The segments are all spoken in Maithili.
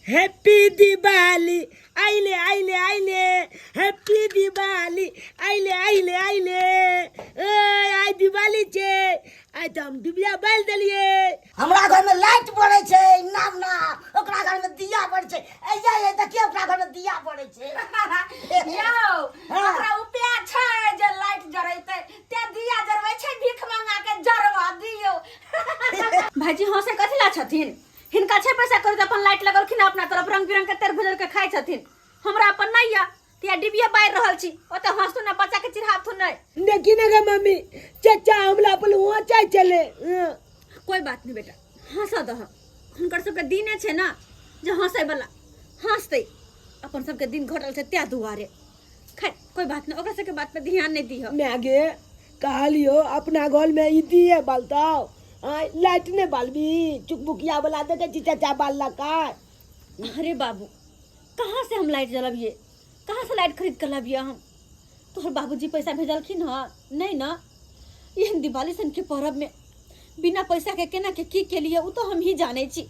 हैप्पी दिवाली आइले आइले आइले हैप्पी दिवाली आइले आइले आइले ए आइ दिवाली छै आइ तऽ हम डिबिया बालि देलियै हमरा घर में लाइट बरै छै नाम ना ओकरा घर में दिया बरै छै ए ये ये देखिए ओकरा घर में दिया बरै छै यौ ओकरा उपाय छै जे लाइट जरेतै ते दिया जरबै छै भीख मंगा के जरवा दियौ भाईजी हंसे कथी ला छथिन हिनका छै पैसा करू तऽ अपन लाइट लगलखिन अपना तरफ रंग बिरंग के तेल भुजल के खाइ छथिन हमरा अपन नहि यऽ तऽ डिबिया बारि रहल छी ओतऽ हंसतु ने बच्चा के चिढ़ाबथु नहि देखी ना गे मम्मी चचा हमरा अपन वहाँ चाय चले हाँ। कोई बात नहीं बेटा हंसऽ दह हुनकर सबके दिने छै ने जे हंसै वाला हंसतै अपन सबके दिन घटल छै तै दुआरे खैर कोई बात नहीं ओकरा सबके बात पे ध्यान नहीं दिह मैं गे कहलियो अपना घर में ई दिए बालताओ आय लाइट नहीं बालबी चुकबुकिया वाला देखे छी चाचा बाललका अरे बाबू कहाँ से हम लाइट जलबिए कहाँ से लाइट खरीद कर लबिए हम तोहर बाबूजी पैसा भेजलखिन हँ नहीं ना एहन दिवाली सन के पर्व में बिना पैसा के केना के की केलिए उ तो हम ही जाने छी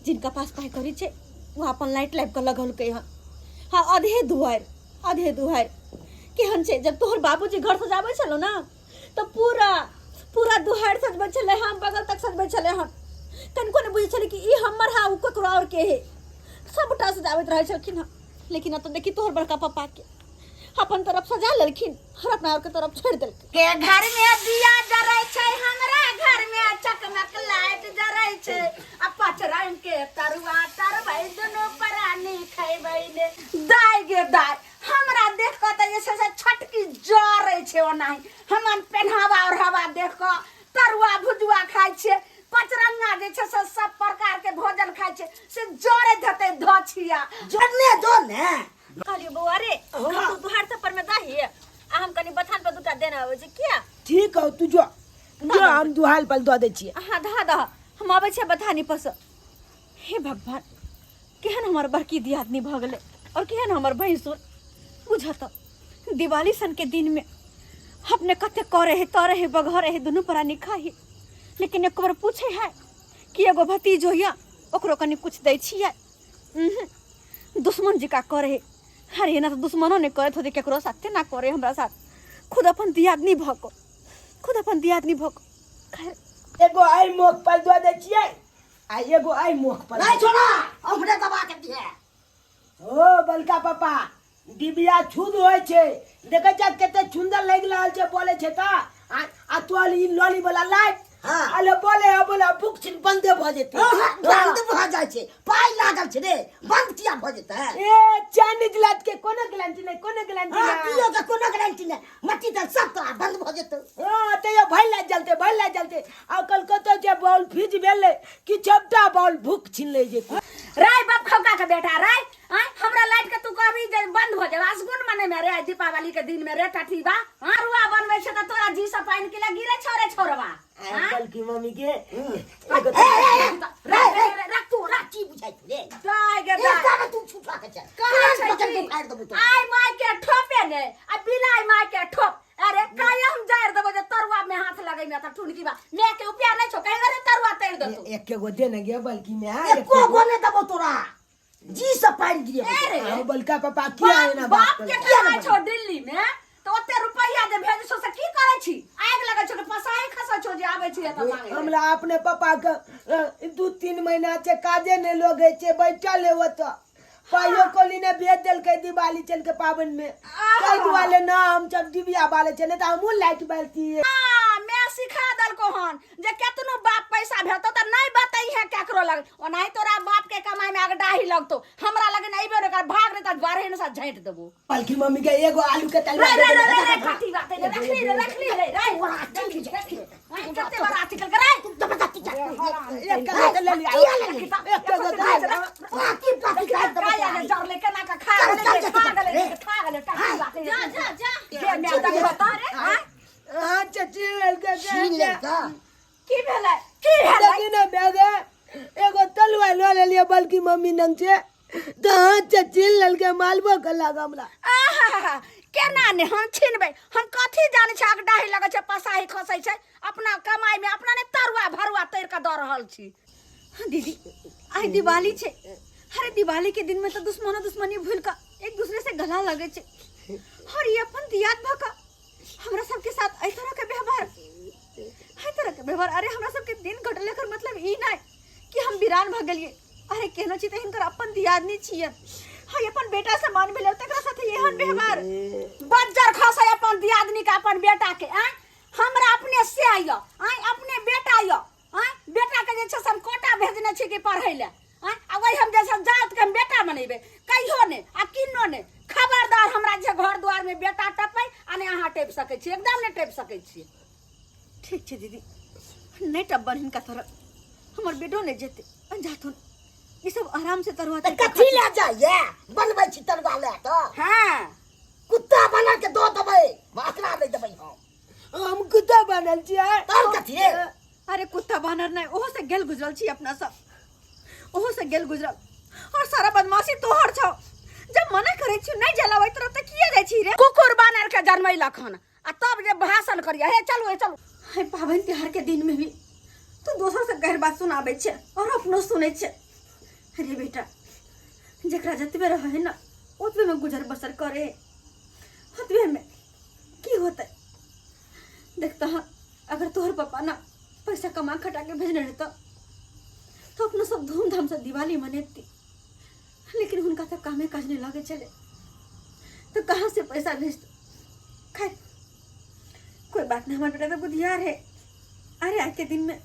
जिनका पास पाइ करी छै वो अपन लाइट लाइब के लगौलकै हँ हाँ अधे दुआरि अधे दुआरि केहन छै जब तोहर बाबूजी घर सजाबै छलौ ना तऽ पूरा पूरा दुआरि सजबै छलै हँ बगल तक सजबै छलै हँ कनिको नहि बुझै छलै कि ई हमर हा ओ ककरो आओर के है सबटा सजाबैत रहै छलखिन हँ लेकिन अब तऽ देखी तोहर बड़का पप्पा के अपन तरफ सजा लेलखिन और अपना और के तरफ छोड़ देलखिन के घर में दिया जरै छै हमरा घर में चकमक लाइट जरै छै आ पाँच रंग के तरुआ तरबै दुनू प्राणी खैबै ने दाय गे दाय हमरा देख कऽ तऽ जे छै से छटकी जरै छै ओनाही हमन पेन्हावा ओढ़ावा देख कऽ तरुआ भुजुआ खाइ छियै पचरंगा जे छै से सब प्रकार के भोजन खाइ छियै से जरैत हेतै धछिया जरने दो ने कहलियो बौआ रे तू दुहार सब पर में दही आ हम कनी बथान पर दूटा देना आबै छै किया ठीक हौ तू जो जो हम दुहाल पर दऽ दै छियै अहाँ धऽ दह हम आबै छियै बथानी पर से हे भगवान केहन हमर बड़की दियादनी भऽ गेलै और केहन हमर भैंसुर बुझऽ तऽ दिवाली सन के दिन में अपने कते करे है तरे है बघरे है दुनू प्राणी खाही लेकिन एक बार पूछे है कि एगो भतीजो यऽ ओकरो कनी कुछ दै छियै उहुं, दुश्मन जी का करे है अरे एना तऽ दुश्मनो नहि करैत होतै केकरो साथे ना करे हमरा साथ खुद अपन दियादनी भऽ कऽ खुद अपन दियादनी भऽ कऽ खैर एगो आइ मोख पर दऽ दै छियै आ एगो आइ मोख पर नहीं छोड़ा हमरे दबा के दिए ओ बलका पापा डिबिया छुद होइ छै देखै छै कते सुंदर लागि रहल छै बोले छै तऽ आ आ तोहर ई लॉली वाला लाइट हाँ। अले बोले आ बोले बुक छिन बंदे भऽ जेतै हाँ, बंद भऽ जाइ छै पाइ लागल छै रे बंद किया भऽ जेतै ए चाइनीज लाइट के कोनो गारंटी नहि कोनो गारंटी हाँ, नहि पियो के कोनो गारंटी नहि मट्टी तेल सब तोरा बंद भऽ जेतौ हाँ तैयो भरि लाइट जलते भरि लाइट जलते आ कल कतौ जे बॉल फ्यूज भेलै कि सबटा बॉल भूख छीन लै जेतै राय बाप खौका के बेटा राय आय हमरा लाइट के तू कहबी जे बंद हो जाए असगुन मने में रे दीपावली के दिन में रे टठीबा हां रुआ बनबै छै त तोरा जी से पानि के गिरे छौ रे छोरवा आइ बल्कि मम्मी के एगो ए, ए, ए, रे रे रे रख तू रख की बुझाइ छौ रे दाय गे दाय एकटा में तू छुपा के चल कहाँ छै पकड़ की? के फाड़ देबो तो आइ माय के ठोपे ने आ बिलाइ माय के ठोप अरे काहे हम जारि देबो जे तरुआ में हाथ लगै में त ठुनकी बा मैं के उपिया नहीं छौ कहीं रे तरुआ तैर देतौ एक एगो दे ने गे बल्कि में एको गो ने देबो तोरा जी से पानि गिरे ए रे आओ बलका पापा किया बाप एना बाप बात के करै? कमाइ छौ दिल्ली में तो ओते रुपैया जे भेजै छौ से की करै छी आगि लगै छौ कि पसाही खसै छौ जे आबै छी एतऽ मांगै लए। हमरा अपने पापा के 2-3 महीना छै काजे नहि लगै छै बैठल है ओतऽ पाइयो कोली ने भेज देलकै दिवाली चल के पाबनि में ताहि दुआरे ना हम सब डिबिया बालै छै नहीं तऽ हमहूँ लाइट बालतियै आ, मैं सिखा देलको हन जे केतनो बाप पैसा भेटतो त नहीं बतई है केकरो लग ओनाही तोरा बाप के कमाई में अगडाही लगतो हमरा लगे नहीं अइबे कर भाग रे त बारहे ने सा झांट देबो बल्कि मम्मी के एगो आलू के तलवा रे रे दे रे रे देबै। रे काटी बात रे रखली रे रखली रे रे रखली रखली कते बड़ा आर्टिकल करे जबरदस्ती चल एक करोड़ ले लिया एक करोड़ ले लिया पाकी पाकी काट देबो काया के जर ले केना का खा गेले खा गेले खा गेले टाटी बात जा जा जा जे मैं देखबो त रे हां हाँ चची लड़का छीन ले का की भेलै की भेलै देखी ना बैग एगो तलवा लऽ लेलियै बल्कि मम्मी नंग छै तऽ हाँ चची ललके मालबो कलक हमरा आहा केना ने हम छिनबै हम कथी जानै छै अगडाही लगै छै पसाही खसै छै अपना कमाई में अपना ने तरुआ भरुआ तैर के दऽ रहल छी हाँ दीदी आइ दिवाली छै अरे दिवाली के दिन में तो दुश्मनो दुश्मनी भूल का एक दूसरे से गला लगे छे और ये अपन दियाद भका हमरा सबके साथ एहि तरह के व्यवहार, एहि तरह के व्यवहार। अरे हमरा सबके दिन घटले कर मतलब ई नहीं कि हम वीरान भ गेलिए। अरे केहनो छी त हिनकर अपन दियादनी छियन, हाय अपन बेटा समान भेलै तकरा साथे एहन व्यवहार। बज्जर खसै अपन दियादनी के अपन बेटा के। आँय हमरा अपने से आइयो, आँय अपने बेटा आइयो, आँय बेटा के जे छै से हम कोटा भेजने छी कि पढ़ै लए, आँय आ वही हम जे छै जात के हम बेटा बनेबै कहियो नहि आ किन्नो नहि। खबरदार हमरा जे घर दुआर में बेटा टपै आ नहि अहाँ टपि सकै छी, एकदम नहि टपि सकै छी। ठीक छै दीदी, नहि टपबन हिनका तरफ, हमर बेटो नहि जेतै जाथुन ई सब आराम से तरुआ तऽ कथी लए जाइए बनबै छी तरुआ लए तऽ? हाँ कुत्ता बना के दऽ देबै, अकरा नहि देबै हम। हम कुत्ता बनल छियै? तब कथी? अरे कुत्ता बानर नहीं, ओहो से गेल गुजरल छी अपना सब, ओहो से गेल गुजरल। और सारा बदमाशी तोहर छौ, जब मना करे छी नहीं जलावे तरफ त किया जाय छी रे? कुकुर बानर के जन्मैलक हन आ तब जे भाषण करिया। हे चलू, हे चलू। हे पाबनि तिहार के दिन में भी तू दोसर से गैर बात सुनाबै छे और अपनो सुनै छे। अरे बेटा, जकरा जतबे रहे है ना ओतबे में गुजर बसर करे, ओतबे में की होते। देखता हाँ, अगर तोहर पापा ना पैसा कमा खटा के भेजने रहता तो अपना सब धूमधाम से दिवाली मनेती, लेकिन उनका तो कामे काज नहीं लगे चले तो कहाँ से पैसा भेजते। खैर कोई बात नहीं, हमारा बेटा तो बुधियार है। अरे आज के दिन में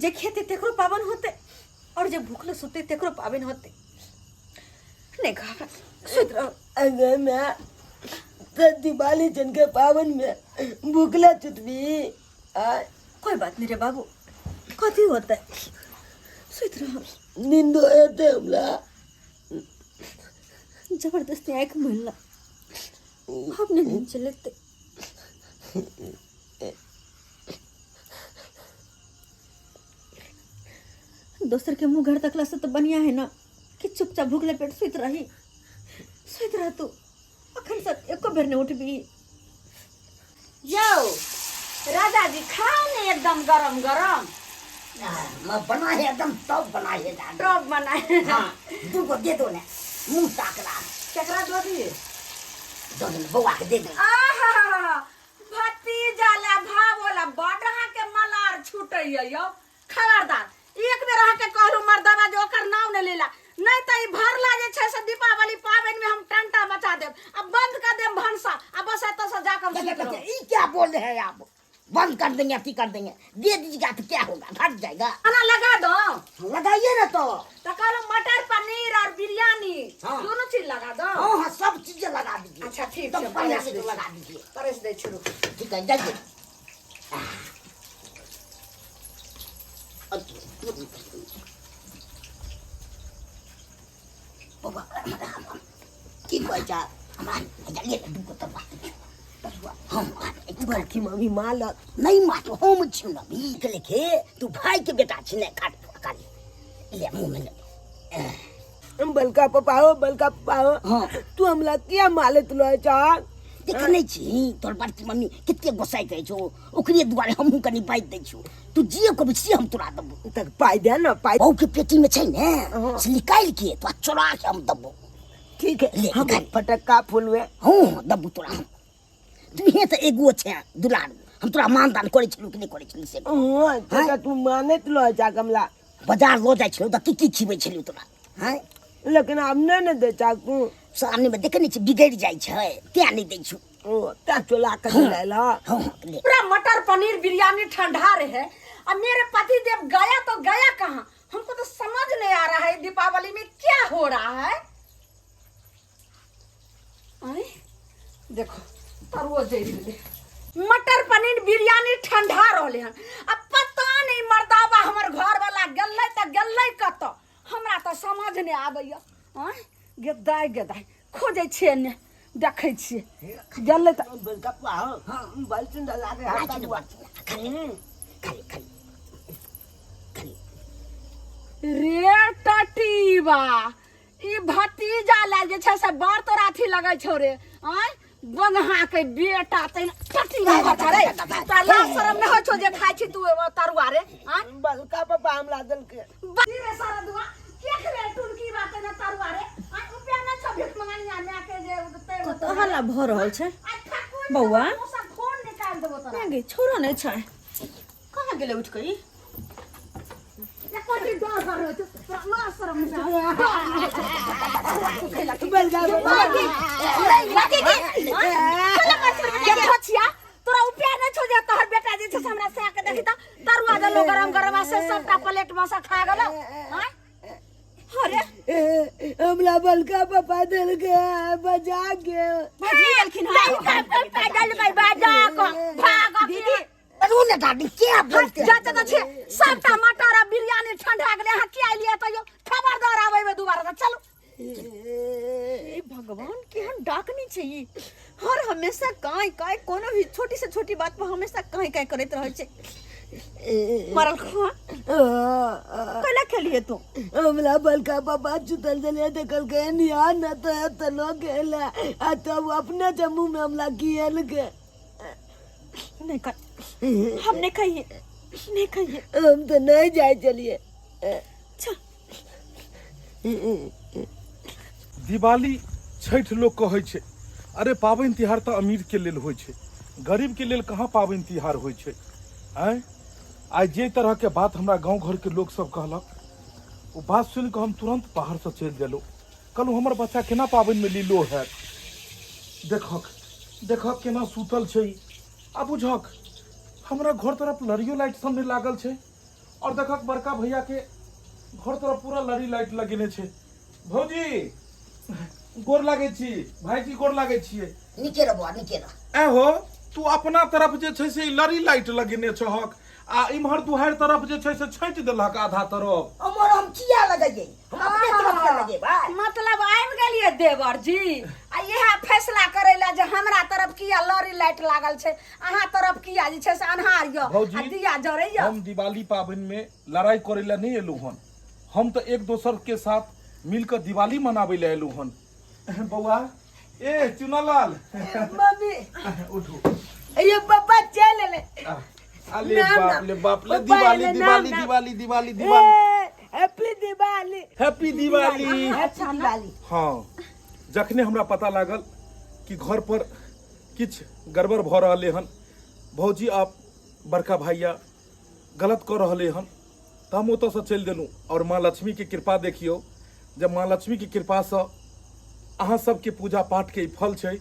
जे खेते तेकरो पावन होते और जे भूखले सोते तेकरो पावन होते। नहीं घबरा, सुत रहो। अगर मैं तो दिवाली जन के पावन में भूखला चुतबी। कोई बात नहीं रे बाबू, कथी होता है, सुत रहो। नींद आते हमरा। जबरदस्ती आँख मिलना अपने नींद चलेते। दोसर के मुंह घर तकला से तो बढ़िया है ना कि चुपचाप भूखले पेट सुत रही। सुत रह तू, अखन से एको बेर नहीं उठबी। यौ राजा जी खाओ ने एकदम गरम गरम। मैं बना है एकदम टॉप बना है दादा। टॉप बना है। हाँ, दू को दे दो ने मुंह ताकला। केकरा दो दिए? दो ने बउआ के दे दो। आहा भतीजा ला भावोला बड अहाँ के मलार छूटैया यौ। खबरदार एक बेर अहाँ के कहलू मर्दाना जे ओकर नाम नहि लेला, नहीं त ई भरला जे छै से दीपावली पाबनि में हम टंटा मचा देब आ बंद कर देब भनसा आ बस एतऽ से जाकर सुति रहब। ई क्या बोल रहे हैं आप? बंद कर देंगे अथी कर देंगे, दे दीजिएगा तो क्या होगा, घट जाएगा। खाना लगा दो। लगाइए ना तो। तो कहलू मटर पनीर और बिरयानी। हाँ। दोनों चीज लगा दो। हाँ हाँ सब चीजें लगा दीजिए। अच्छा ठीक एकदम है, बढ़िया परस से दे लगा दीजिए। परस दे शुरू। ठीक है जाइए। बाबा की कहै छै हमरा जल्दी दू तो हम बड़की मम्मी मालक नहीं मारतो, हम छी ना भीख लेके, तू भाई के बेटा छी ने, काट काली ले मुंह में ले। बलका पापा हो, बलका पापा हो। हाँ। तू हमला किया मालत लो चा? देख नहीं छी तोर बड़की मम्मी कते गोसाइत रहै छौ, ओकरे दुआरे हमहूँ कनी बाजि दै छियौ, तू जे कहबी से हम तोरा देबौ। तक पाइ दे ना, पाइ। बहू के पेटी में छै ने, हाँ। से निकालि के तोरा चोरा के हम देबौ। ठीक है, ले, हम निकाल। फटक्का फूलवे। हाँ, देबौ तोरा हम। तुहे तऽ एगो छै दुलार, हम तोरा मानदान करै छलहुँ कि नहि करै छलहुँ से? हाँ, हाँ? तू मानैत लो जा कमला। बाजार लऽ जाइ छलहुँ तऽ की की खिबै छलहुँ तोरा? हाँ? लेकिन आब नहि ने दै छा तू। सामने में देखे नहीं छी बिगड़ जाइ छै, तें नहि दै छौ। ओ, तें चोला के दिलायल हँ। हाँ, हाँ, ले। पूरा मटर पनीर बिरयानी ठंडा रहे और मेरे पति देव गया तो गया कहाँ, हमको तो समझ नहीं आ रहा है दीपावली में क्या हो रहा है। अरे देखो तरुआ जरि गेलै, मटर पनीर बिरयानी ठंडा रहले हन, अब पता नहीं मर्दाबा हमर घर वाला गेलै तऽ गेलै कतऽ, हमरा तऽ समझ नहीं आबैया। आँय गेदाय गेदाय खोजै छियै ने, देखै छियै गेलै तऽ। बड़का पाहो, बड़ सुन्दर लागे है राखी ने तरुआ। खाली खाली खाली खाली। रे टटीबा ई भतीजा लए जे छै से बड़ तोरा अथी लगै छौ रे। आँय बंगहा के बेटा तै टटीबा बता रे, तोरा लाज शरम नहि होइ छौ जे खाइ छी तू तरुआ रे? आँय बड़का पापा हमरा देलकै। रे सारा दुआ केकरे टुनकी हल्ला भऽ रहल छै बौआ खून निकाल देबो तोरा नहि गे छोड़ो नहि छै कहाँ गेलै उठि कऽ ई एको दिन डर डर रहै छौ तोरा लाज शरम नहि छौ। देखो छिया तोरा उपाय नहि छौ जे तोहर बेटा जे छै से हमरा सह के देखी तऽ तरुआ देलो गरम गरम आ से सबटा प्लेट में से खा गेलो आँय? अरे ए, हमरा बड़का पापा देलकै बजा के भाजी गेलखिन हँ पैदल गई बाजा को भाग दीदी अरे ने दादी क्या बोलते हैं जा तऽ छै सबटा मटर आ बिरयानी ठंडा गेलै अहाँ किया एलियै तैयो खबरदार आबै में दोबारा तऽ चलू हे भगवान केहन डाकनी छै ई हर हमेशा काँय काँय कोनो भी छोटी से छोटी बात पर हमेशा काँय काँय करैत रहै छै मरल खुआ कैला खेलिए तू हमरा बड़का पापा सुतल छलै तऽ कहलकै निहार न तऽ तऽ लऽ गेल आ तब अपने से मुँह में हमरा गियलकै नहीं कर हम नहीं खाइए नहीं खाइए हम तऽ नहि जाइ छलियै चल दिवाली छठि लोक कहै छै अरे पाबनि तिहार तऽ अमीरके लेल होइ छै गरीबके लेल कहाँ पाबनि तिहार होइ छै आँय आइ जे तरहके बात हमरा गाँव घरके लोकसभ कहलक ओ बात सुनि कऽ हम तुरन्त बाहरसँ चलि गेलहुँ कहलहुँ हमर बच्चा केना पाबनिमे लीलो हैत देखक देखक केना सुतल छै ई। आ बुझक हमरा घर तरफ लड़ियो लाइट सब नहि लागल छै और देखक बड़का भैया के घर तरफ पूरा लड़ी लाइट लगेने छै भौजी गोर लागै छी भाईजी गोर लागै छियै नीके रह बौआ नीके रह ए हो तू अपना तरफ जे छै से ई लड़ी लाइट लगेने छहक आ इम्हर दुहारि तरफ जे छै से छाँटि देलहक आधा तरफ अमर हम किया लगैयै हम अपने तरफ से लगेबै मतलब आबि गेलियै देवर जी आ इएह फैसला करै लए जे हमरा तरफ किया लड़ी लाइट लागल छै अहाँ तरफ किया जे छै से अन्हार यऽ भौजी, आ दिया जरै यऽ हम दिवाली पाबनि में लड़ाई करे ला नहीं एलू हन हम तो एक दोसर के साथ मिलकर दिवाली मनावे ला एलू हन बौआ ए चुनालाल मम्मी उठू ये पापा चल ले अरे नाम, बाप नाम। ले बाप ले पप्पा दिवाली एले, नाम, दिवाली नाम। दिवाली दिवाली दिवाली ए, happy Diwali happy Diwali happy Diwali हाँ जखने हमरा पता लागल कि घर पर किछु गड़बड़ भऽ रहलै हन भौजी आप बड़का भैया गलत कऽ रहलै हन तऽ हम ओतऽसँ चलि देलहुँ आओर माँ लक्ष्मीके कृपा देखियौ जे माँ लक्ष्मीके कृपासँ अहाँ सबके पूजा पाठके ई फल छै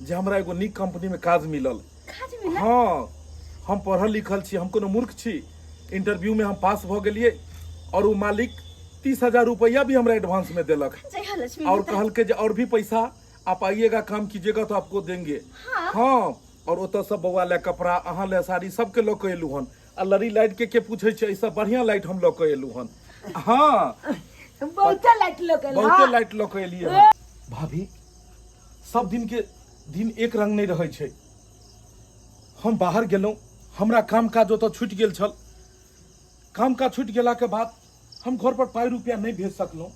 जे हमरा एगो नीक कंपनीमे काज मिलल हँ हम पढ़ल लिखल छी हम कोनो मूर्ख छी इंटरव्यूमे हम पास भऽ गेलियै आओर ओ मालिक 30,000 रुपैआ भी हमरा एडवांसमे देलक जय लक्ष्मी और कहलकै जे और भी पैसा आप आइएगा काम कीजिएगा तो आपको देंगे हाँ और ओतऽ सब बौआ ले कपड़ा अहाँ ले साड़ी सबके लऽ कऽ एलहुँ हन आ लड़ी लाइट के के पूछै छै एहिसँ बढ़िआँ लाइट हम लऽ कऽ एलहुँ हन हाँ बहुते लाइट लोक बहुते लाइट लऽ कऽ एलियै हन भाभी सब दिन के दिन एक रंग नहि रहै छै हम बाहर गेलहुँ हमरा काम काज ओतऽ छुटि गेल छल काम काज छुटि गेलाके बाद हम घर पर पाइ रुपया नहि भेज सकलहुँ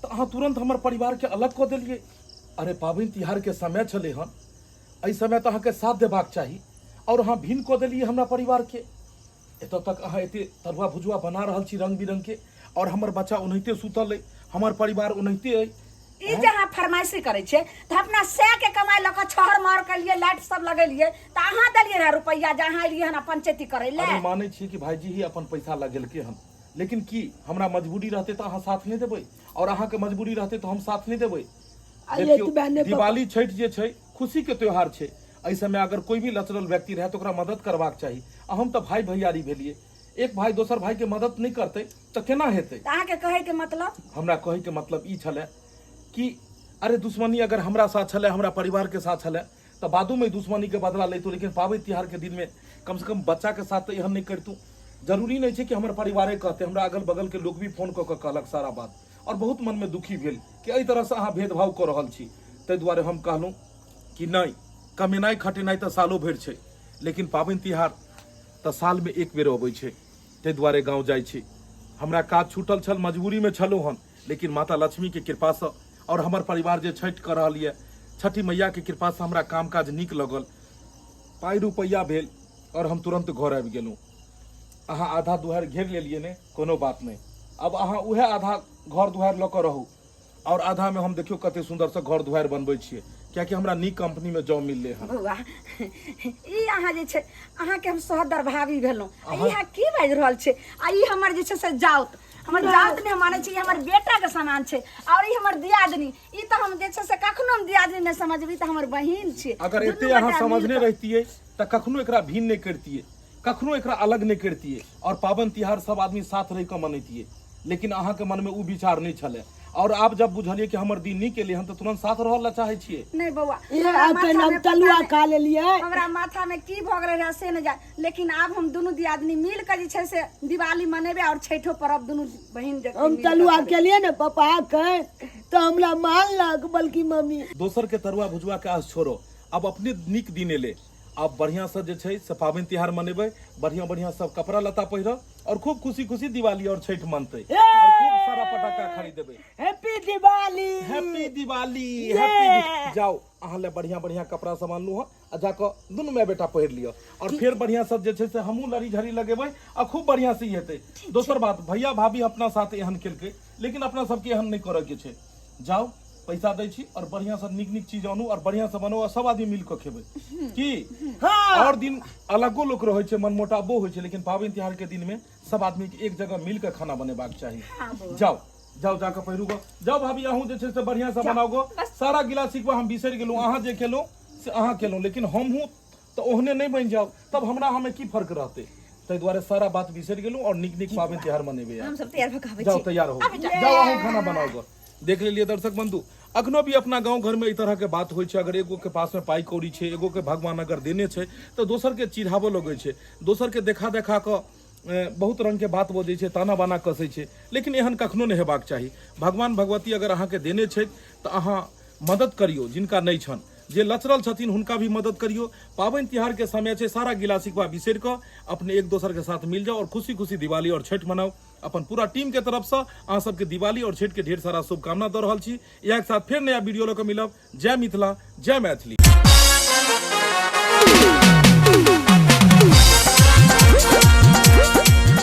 तऽ अहाँ तुरन्त हमर परिवारके अलग कऽ देलियै अरे पाबनि तिहारके समय छलै हन एहि समय तऽ अहाँके साथ देबाक चाही आओर अहाँ भिन्न कऽ देलियै हमरा परिवारके एतऽ तक अहाँ एते तरुआ भुजुआ बना रहल छी रंग बिरंगके आओर हमर बच्चा ओनाहिते सुतल अइ हमर परिवार ओनाहिते अइ ई जे अहाँ फरमाइशी करै छियै तऽ अपना सए के कमाइ लऽ कऽ छहर महर केलियै लाइट सब लगेलियै तऽ अहाँ देलियै हँ रुपैआ जे अहाँ एलियै हन पंचायती करै लए अरे मानै छियै कि भाईजी ही अपन पैसा लगेलकै हन लेकिन की हमरा मजबूरी रहतै तऽ अहाँ साथ नहि देबै आओर अहाँके मजबूरी रहतै तऽ हम साथ नहि देबै आ देखियौ, एतबे नहि पापा। दिवाली छठि जे छै खुशी के त्योहार छै एहि समय अगर कोई भी लचरल व्यक्ति रहै तऽ ओकरा मदद करबाक चाही आ हम तऽ भाई भैयारी भेलियै एक भाई दोसर भाई के मदद नहि करतै तऽ केना हेतै तऽ अहाँके कहैके मतलब हमरा कहैके मतलब ई छलै कि अरे दुश्मनी अगर हमरा साथ छलै हमरा परिवारके साथ छलै तऽ बादोमे दुश्मनीके बदला लैतहुँ लेकिन पाबनि तिहारके दिनमे कमसँ कम बच्चाके साथ तऽ एहन नहि करितहुँ जरूरी नहि छै कि हमर परिवारे कहतै हमरा अगल बगलके लोक भी फोन कऽ कऽ कहलक सारा बात आओर बहुत मनमे दुखी भेल कि एहि तरहसँ अहाँ भेदभाव कऽ रहल छी ताहि दुआरे हम कहलहुँ कि नहि कमेनाइ खटेनाइ तऽ सालो भरि छै लेकिन पाबनि तिहार तऽ सालमे एक बेर अबै छै ताहि दुआरे गाँव जाइ छी हमरा काज छूटल छल मजबूरीमे छलहुँ हन लेकिन माता लक्ष्मीके कृपासँ आओर हमर परिवार जे छठि कऽ रहल यऽ छठि मैयाके कृपासँ हमरा काम काज नीक लगल पाइ रुपैआ भेल आओर हम तुरन्त घर आबि गेलहुँ अहाँ आधा दुहारि घेर लेलियै ने कोनो बात नहि आब अहाँ उएह आधा घर दुहारि लऽ कऽ रहू आओर आधामे हम देखियौ कते सुन्दरसँ घर दुहारि बनबै छियै कियाकि हमरा नीक कंपनी में जॉब मिलले हन। बौआ, ई अहाँ जे छै, अहाँके हम सहोदर भाभी भेलहुँ, आ ई अहाँ की बाजि रहल छै? आ ई हमर जे छै से जाउत, हमर जाउत नहि मानै छै, ई हमर बेटाके समान छै। और ई हमर दियादनी, ई तऽ हम जे छै से कखनो हम दियादनी नहि समझबै, ई तऽ हमर बहिन छै। अगर दुनू एते अहाँ गोटा समझने मिल कऽ- रहितियै तऽ कखनो एकरा भिन्न नहि करितियै, कखनो एकरा अलग नहि करितियै और पाबनि तिहार सब आदमी साथ रहि कऽ मनैतियै। लेकिन अहाँके मनमे ओ विचार नहि छलै और आब जब बुझलियै कि हमर दिन नीक एलै हन तऽ तुरंत साथ रहऽ लए चाहै छियै। नहि बौआ, ए हमरा अखन माथामे हम पता तलुआ नहि- खा लेलियै। हमरा माथा में की भऽ गेलै रहै से नहि जाय, लेकिन आब हम दुनू दियादनी मिल कऽ जे छै से दिवाली मनेबै और छठो पर्व दुनू बहिन जे हम मिल कऽ तलुआ करबै। केलियै ने पप्पा के, तऽ हमरा मानलक बल्कि मम्मी। दोसर के तरुआ भुजुआ के आस छोड़ो, आब अपने नीक दिन एलै, आब बढ़िया से जे छै से पाबनि तिहार मनेबै, बढ़िया बढ़िया सब कपड़ा लत्ता पहिरब और खूब खुशी खुशी दिवाली और छठि मनतै और खूब सारा पटाखा खरीदेबै। Happy Diwali, happy Diwali, happy. जाओ, अहाँ ले बढ़िया बढ़िया कपड़ा सब आनलहुँ हँ आ जाकऽ दुनू माय बेटा पहिर लिअ और फेर बढ़िया सब जे छै से हमहूँ लड़ी झड़ी लगेबै आ खूब बढ़िया से ई हेतै। दोसर बात, भैया भाभी अपना साथ एहन केलकै, लेकिन अपना सबके एहन नहि करऽ के छै। जाओ, पैसा दै छी और बढ़िया से नीक नीक चीज आनू और बढ़िया से बनाऊ और सब आदमी मिल कऽ खेबै की। हाँ। और दिन अलगो लोक रहै छै, मनमोटावो होइ छै, लेकिन पाबनि तिहार के दिन में सब आदमी के एक जगह मिल कऽ खाना बनेबाक चाही। जाओ जाओ, जाकऽ पहिरू गो। जाओ भाभी, अहूँ जे छै से बढ़िया से बनाउ गो। सारा गिला सिकवा हम बिसरि गेलहुँ, अहाँ जे केलहुँ से अहाँ केलहुँ, लेकिन हमहूँ तऽ ओहने नहि बनि जाउ तब हमरा अहाँमे की फर्क रहतै? ताहि दुआरे सारा बात बिसरि गेलहुँ और नीक नीक पाबनि तिहार मनेबै। हम सब तैयार भऽ कऽ आबै जाओ छी। तैयार हो जाओ, अहूँ खाना बनाओ गो। देख लेलियै दर्शक बंधु, अखनो भी अपना गांव घर में एहि तरह के बात होइ छै। अगर एगो के पास में पाई कौड़ी छै, एगो के भगवान अगर देने छै, तऽ दोसर के चिढ़ाबऽ लगै छै, दोसर के देखा देखा कऽ बहुत रंग के बात बजै छै, ताना बाना कसै छै। लेकिन एहन कखनो नहि हेबाक चाही। भगवान भगवती अगर अहाँके देने छथि तऽ अहाँ मदद करियौ, जिनका नहि छनि, जे लचरल छथिन हुनका भी मदद करियौ। पाबनि तिहार के समय छै, सारा गिला शिकवा बिसरि कऽ अपने एक दोसर के साथ मिल जाउ और खुशी खुशी दिवाली और छठि मनाउ। अपन पूरा टीम के तरफ से अहाँ सबके दिवाली और छठि के ढेर सारा शुभकामना दऽ रहल छी। इएह के साथ फेर नया वीडियो लऽ कऽ मिलब। जय मिथिला, जय मैथिली।